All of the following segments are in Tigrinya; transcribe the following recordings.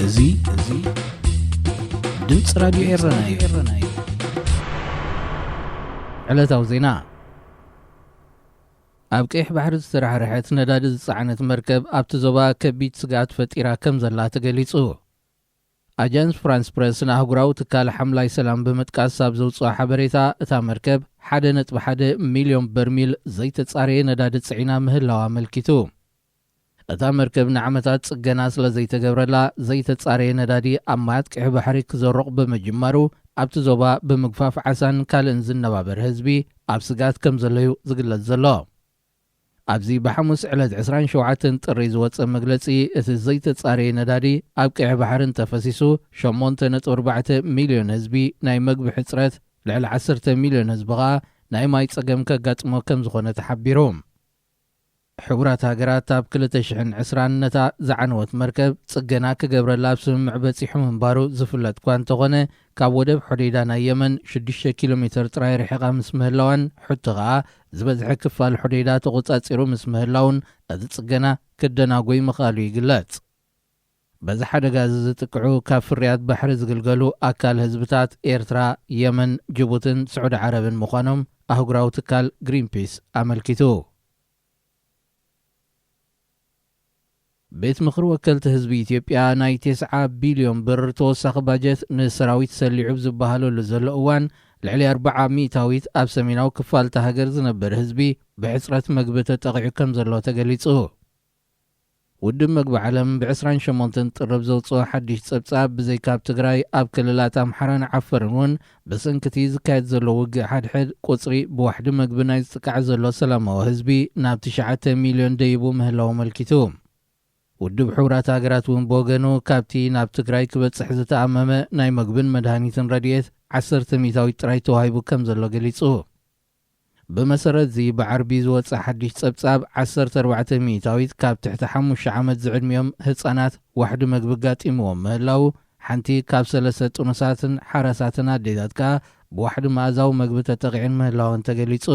እዚ እዚ ድምፂ ራዲዮ ኤረና እዩ። ዕለታዊ ዜና። ኣብ ቀይሕ ባሕሪ ዝተራሕረሐት ነዳዲ ዝጸዓነት መርከብ ኣብቲ ዞባ ከቢድ ስግኣት ፈጢራ ከም ዘላ ተገሊጹ። ኣጃንስ ፍራንስ ፕረስ ንኣህጉራዊ ትካል ሓምላይ ሰላም ብምጥቃስ ኣብ ዘውጽኦ ሓበሬታ፣ እታ መርከብ ሓደ ነጥቢ ሓደ ሚልዮን በርሚል ዘይተጻረየ ነዳዲ ጽዒና ምህላዋ ኣመልኪቱ። እታ መርከብ ንዓመታት ጽገና ስለ ዘይተገብረላ፣ ዘይተጻረየ ነዳዲ ኣብ ማያት ቀይሕ ባሕሪ ክዘሩቕ ብምጅማሩ፣ ኣብቲ ዞባ ብምግፋፍ ዓሳን ካልእን ዝነባበር ህዝቢ ኣብ ስግኣት ከም ዘሎ እዩ ዝግለጽ ዘሎ። ኣብዚ ብሓሙስ ዕለት ዕስራን ሸውዓተን ጥሪ ዝወጸ መግለጺ፣ እቲ ዘይተጻረየ ነዳዲ ኣብ ቀይሕ ባሕሪ እንተፈሲሱ፣ ሸሞንተ ነጥቢ ኣርባዕተ ሚልዮን ህዝቢ ናይ መግቢ ሕጽረት፣ ልዕሊ ዓሰርተ ሚልዮን ህዝቢ ኸኣ ናይ ማይ ጸገም ከጋጥሞ ከም ዝኾነ ተሓቢሩ። ሕቡራት ሃገራት ኣብ ክልተ ሽሕን ዕስራን ነታ ዝዓነወት መርከብ ጽገና ክገብረላ ኣብ ስምምዕ በጺሑ ምንባሩ ዝፍለጥ እኳ እንተኾነ፣ ካብ ወደብ ሖዴዳ ናይ የመን ሽዱሽተ ኪሎ ሜተር ጥራይ ርሒቓ ምስ ምህላዋን፣ ሑቲ ኸኣ ዝበዝሐ ክፋል ሖዴዳ ተቖጻጺሩ ምስ ምህላውን፣ እቲ ጽገና ክደናጎይ ምኽኣሉ ይግለጽ። በዚ ሓደጋ እዚ ዝጥቅዑ፣ ካብ ፍርያት ባሕሪ ዝግልገሉ ኣካል ህዝብታት ኤርትራ፣ የመን፣ ጅቡትን ስዑዲ ዓረብን ምዃኖም ኣህጉራዊ ትካል ግሪንፒስ ኣመልኪቱ። ቤት ምኽሪ ወከልቲ ህዝቢ ኢትዮጵያ ናይ ተስዓ ቢልዮን ብር ተወሳኺ ባጀት ንሰራዊት ሰሊዑ ኣብ ዝበሃለሉ ዘሎ እዋን፣ ልዕሊ ኣርብዓ ሚእታዊት ኣብ ሰሜናዊ ክፋል እታ ሃገር ዝነበር ህዝቢ ብሕጽረት መግቢ ተጠቒዑ ከም ዘሎ ተገሊጹ። ውድብ መግቢ ዓለም ብ ዕስራን ሸሞንተን ጥሪ ኣብ ዘውጽኦ ሓድሽ ጸብጻብ፣ ብዘይካ ኣብ ትግራይ፣ ኣብ ክልላት ኣምሓራን ዓፈርን እውን ብሰንኪ እቲ ዝካየድ ዘሎ ውግእ ሓድሕድ፣ ቁጽሪ ብዋሕዲ መግቢ ናይ ዝጥቃዕ ዘሎ ሰላማዊ ህዝቢ ናብ ትሽዓተ ሚልዮን ደይቡ ምህላው ኣመልኪቱ። ውድብ ሕቡራት ሃገራት እውን ብወገኑ፣ ካብቲ ናብ ትግራይ ክበጽሕ ዝተኣመመ ናይ መግብን መድሃኒትን ረድኤት ዓሰርተ ሚእታዊት ጥራይ ተዋሂቡ ከም ዘሎ ገሊጹ። ብመሰረት እዚ፣ ብዓርቢ ዝወጸ ሓድሽ ጸብጻብ፣ ዓሰርተ ኣርባዕተ ሚእታዊት ካብ ትሕቲ ሓሙሽተ ዓመት ዝዕድሚኦም ህጻናት ዋሕዲ መግቢ ኣጋጢምዎም ምህላው፣ ሓንቲ ካብ ሰለስተ ጥኑሳትን ሓራሳትን ኣዴታት ከኣ ብዋሕዲ መኣዛዊ መግቢ ተጠቒዐን ምህላወን ተገሊጹ።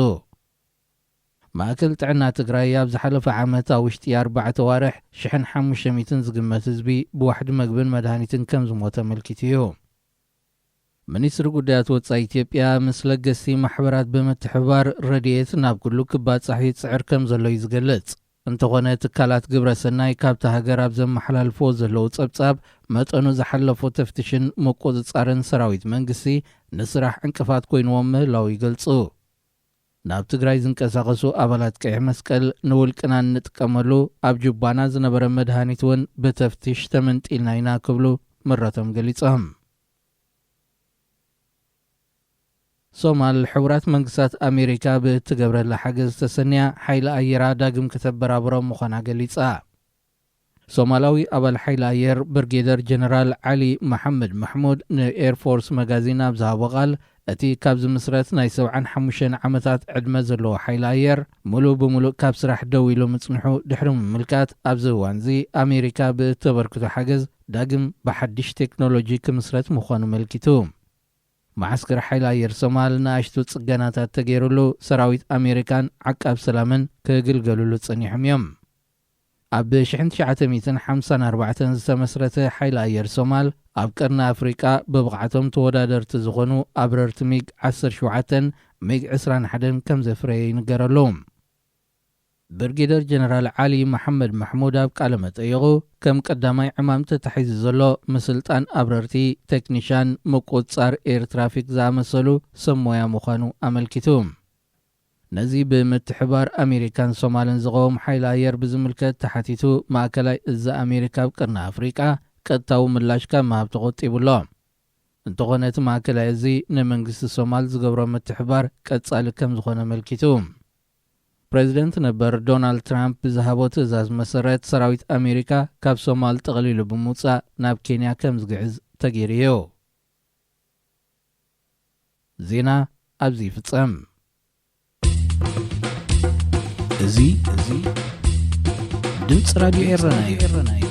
ማእከል ጥዕና ትግራይ፣ ኣብ ዝሓለፈ ዓመት ኣብ ውሽጢ ኣርባዕተ ዋርሕ፣ ሽሕን ሓሙሽተ ሚእትን ዝግመት ህዝቢ ብዋሕዲ መግብን መድሃኒትን ከም ዝሞተ ኣመልኪቱ እዩ። ሚኒስትሪ ጉዳያት ወጻኢ ኢትዮጵያ፣ ምስ ለገስቲ ማሕበራት ብምትሕብባር ረድኤት ናብ ኩሉ ክባጻሕ ይጽዕር ከም ዘሎ እዩ ዝገልጽ። እንተኾነ፣ ትካላት ግብረ ሰናይ ካብታ ሃገር ኣብ ዘመሓላልፍዎ ዘለዉ ጸብጻብ፣ መጠኑ ዝሓለፎ ተፍትሽን ምቁጽጻርን ሰራዊት መንግስቲ ንስራሕ ዕንቅፋት ኮይንዎም ምህላው ይገልጹ። ናብ ትግራይ ዝንቀሳቐሱ ኣባላት ቀይሕ መስቀል፣ ንውልቅና እንጥቀመሉ ኣብ ጁባና ዝነበረ መድሃኒት እውን ብተፍትሽ ተመንጢልና ኢና ክብሉ ምረቶም ገሊጾም። ሶማል፣ ሕቡራት መንግስታት ኣሜሪካ ብእትገብረላ ሓገዝ ተሰንያ፣ ሓይሊ ኣየራ ዳግም ከተበራብሮ ምዃና ገሊጻ። ሶማላዊ ኣባል ሓይሊ ኣየር ብርጌደር ጀነራል ዓሊ መሓመድ ማሕሙድ ንኤርፎርስ መጋዚን ኣብ ዝሃቦ ቃል፣ እቲ ካብ ዝምስረት ናይ ሰብዓን ሓሙሽተን ዓመታት ዕድመ ዘለዎ ሓይሊ ኣየር፣ ሙሉእ ብሙሉእ ካብ ስራሕ ደው ኢሉ ምጽንሑ ድሕሪ ምምልካት፣ ኣብዚ እዋንዚ ኣሜሪካ ብእተበርክቶ ሓገዝ ዳግም ብሓድሽ ቴክኖሎጂ ክምስረት ምዃኑ ኣመልኪቱ። መዓስከር ሓይሊ ኣየር ሶማል ንኣሽቱ ጽገናታት ተገይሩሉ፣ ሰራዊት ኣሜሪካን ዓቃብ ሰላምን ክግልገሉሉ ጸኒሖም እዮም። ኣብ ሽሕን ትሽዓተ ሚእትን ሓምሳን ኣርባዕተን ዝተመስረተ ሓይሊ ኣየር ሶማል፣ ኣብ ቀርኒ ኣፍሪቃ ብብቕዓቶም ተወዳደርቲ ዝኾኑ ኣብረርቲ ሚግ ዓሰርተ ሸውዓተን ሚግ ዕስራን ሓደን ከም ዘፍረየ ይንገረሉ። ብርጌደር ጀነራል ዓሊ መሓመድ ማሕሙድ ኣብ ቃለ መጠይቑ፣ ከም ቀዳማይ ዕማም ተታሒዙ ዘሎ ምስልጣን ኣብረርቲ፣ ቴክኒሻን፣ ምቁጽጻር ኤር ትራፊክ ዝኣመሰሉ ሰብ ሞያ ምዃኑ ኣመልኪቱ። ነዚ ብምትሕባር ኣሜሪካን ሶማልን ዝቐወም ሓይሊ ኣየር ብዝምልከት ተሓቲቱ፣ ማእከላይ እዚ ኣሜሪካ ኣብ ቀርኒ ኣፍሪቃ ቀጥታዊ ምላሽ ካብ ምሃብ ተቖጢቡ ኣሎ። እንተኾነ፣ እቲ ማእከላይ እዚ ንመንግስቲ ሶማል ዝገብሮ ምትሕባር ቀጻሊ ከም ዝኾነ ኣመልኪቱ። ፕሬዚደንት ነበር ዶናልድ ትራምፕ ብዝሃቦ ትእዛዝ መሰረት፣ ሰራዊት ኣሜሪካ ካብ ሶማል ጠቕሊሉ ብምውጻእ ናብ ኬንያ ከም ዝግዕዝ ተገይሩ እዩ። ዜና ኣብዚ ይፍጸም። እዚ እዚ ድምፂ ራዲዮ ኤረና እዩ።